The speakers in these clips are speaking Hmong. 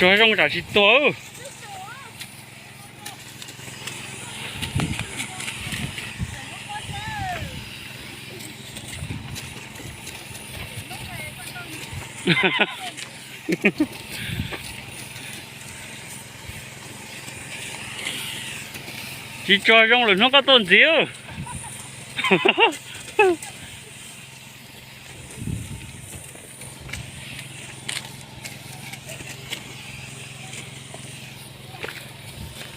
Tsuag zoo tsam tsis tuag. Tsis tsuag zoo lwm hnub koj tuaj ntxiv.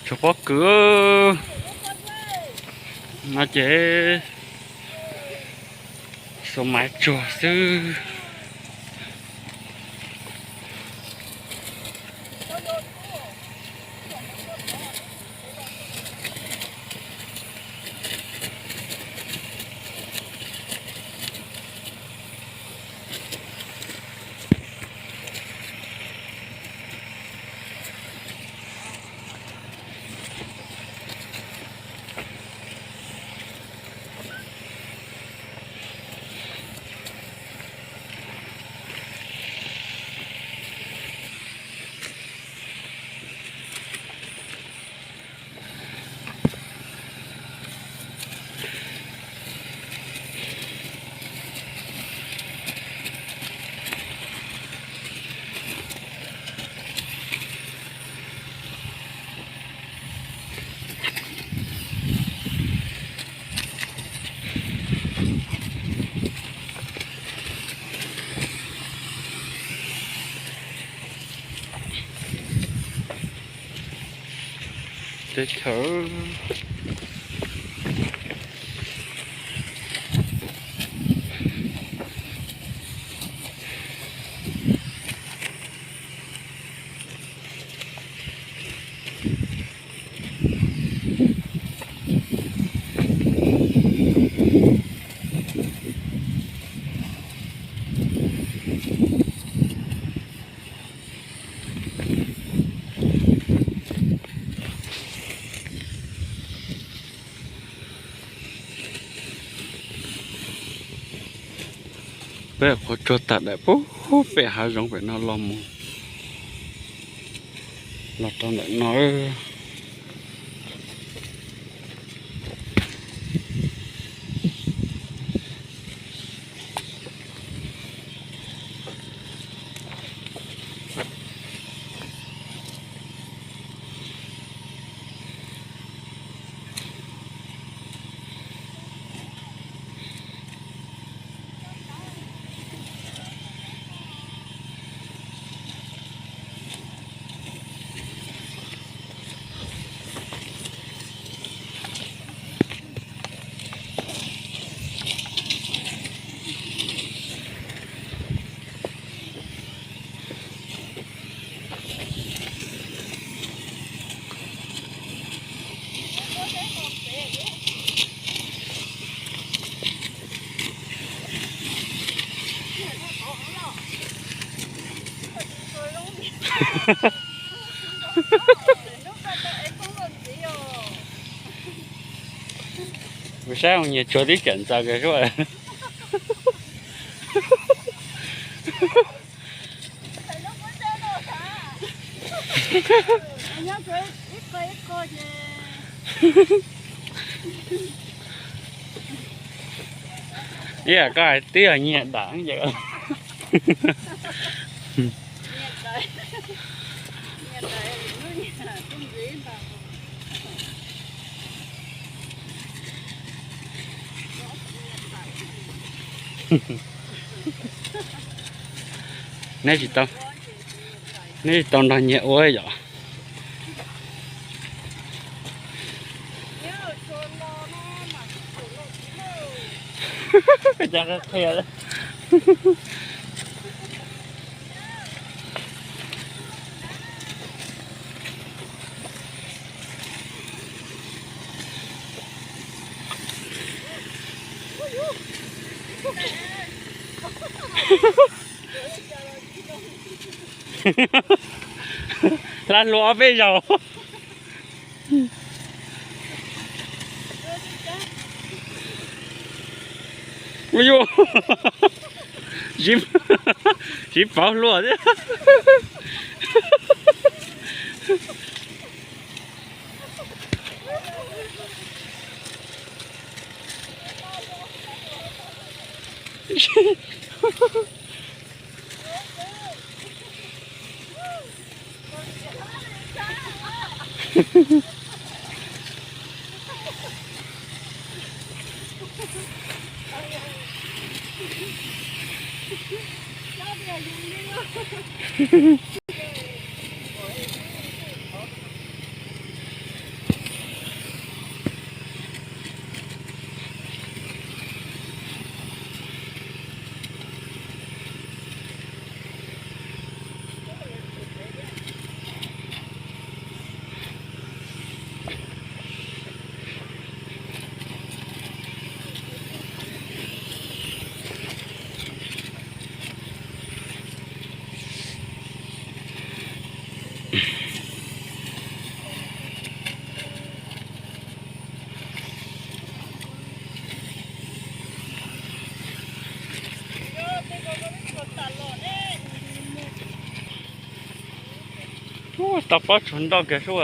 Tshuav pob kws no ces xuas maiv tsuag xwb. Teb chaws. Peb qhuav tsuag tag daim pub pem hav zoov pem no los mus, los rau ntawm no. Kuv saib nyias tsuag tib cam ntxaws kiag suab. Ib yam koj hais twb yog nyias dam ntawd. Neb tsis tau, neb tsis tau nrog nyias ua yom. Cas qhia qhia. Lag luam ob peb zaug. Ua yuj, siv pauv hluas thiab. Ub, tau pob tsuas ntoj kiag sub.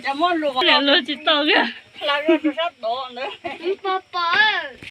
Cov muab luag, luag tsis tau kiag. Pos pos.